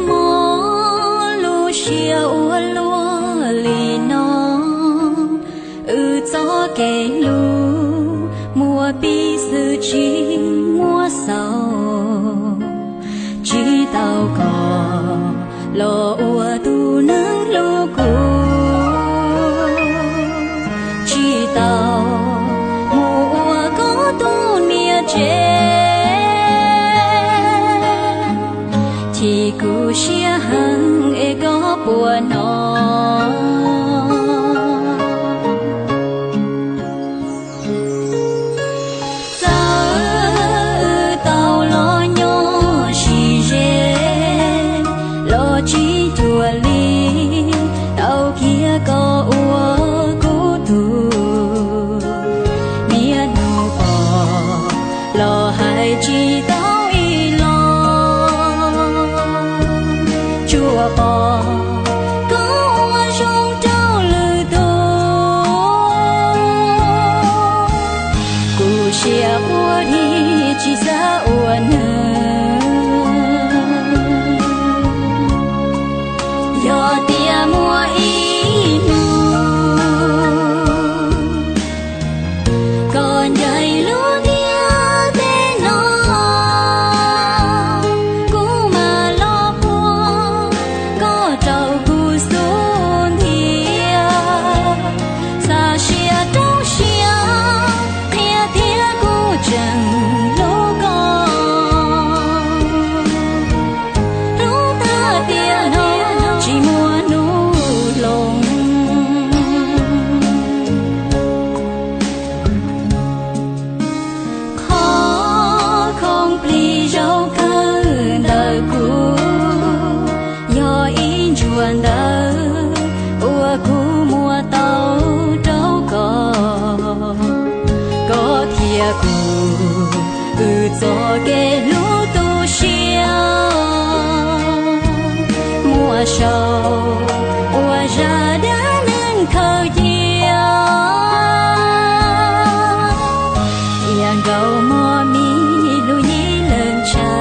Mob lub siab ua luaj li no, wb txoj kev hlub muaj pib xwb tsis muaj xaus, tsis tau koj los ua tus neeg hlub kuv, tsis tau mus ua koj tus niam tsev. Chim kuv siab heev es koj puas hnov? Txawm wb tau los nyob sib ze los tsis cuag li, tau kiag koj ua kuv tus niam hnub pom los hais tsis tau ib los, tsuas pom koj ua zoo rau lwm tus. Kuv siab quaj dhia tsis xav ua neeg. Yog tias muaj ib hnub koj ncaim lub ntiaj teb no, kuv mam los puag koj rau kuv xub ntiag. Xa siab rau siab qhia tias kuv tseem hlub koj, hlub tag tiam no tsis muaj hnub hloov. Qhov khoom plig zaum kawg ntawm kuv yog ib ntsuag ntawv uas kuv muab tau rau koj. Koj thiab kuv, wb txoj kev hlub tu siab muaj saum ua zaj dab neeg khaws cia. Tiam nkaus mog mi lub yim leej tshav.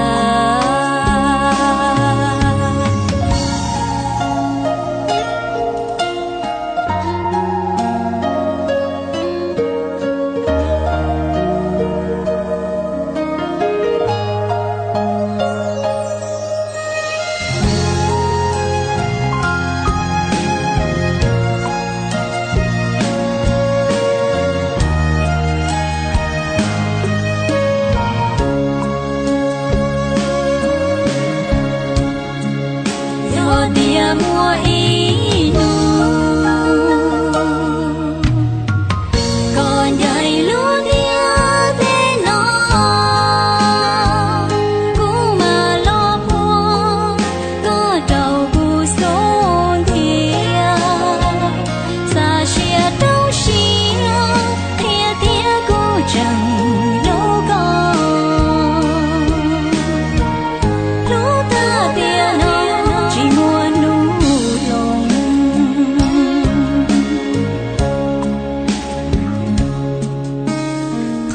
Yog tias muaj ib hnub koj ncaim lub ntiaj teb no, kuv mam los puag koj rau kuv xub ntiag. Xa siab rau siab qhia tias kuv tseem hlub koj, hlub tag tiam no tsis muaj hnub hloov.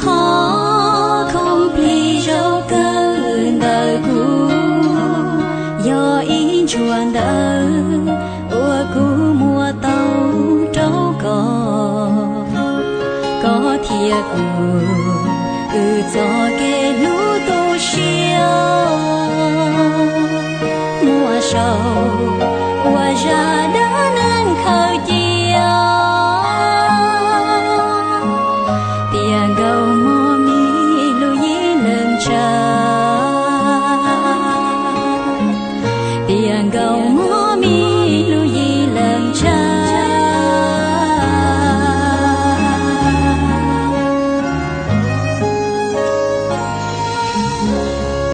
Qhov khoom plig zaum kawg ntawm kuv yog ib ntsuag ntawv uas kuv muab tau rau koj. Koj thiab kuv, wb txoj kev hlub tu siab muaj saum ua zaj dab neeg khaws cia. Tiam nkaus mog mi lub yim leej tshav. Tiam nkaus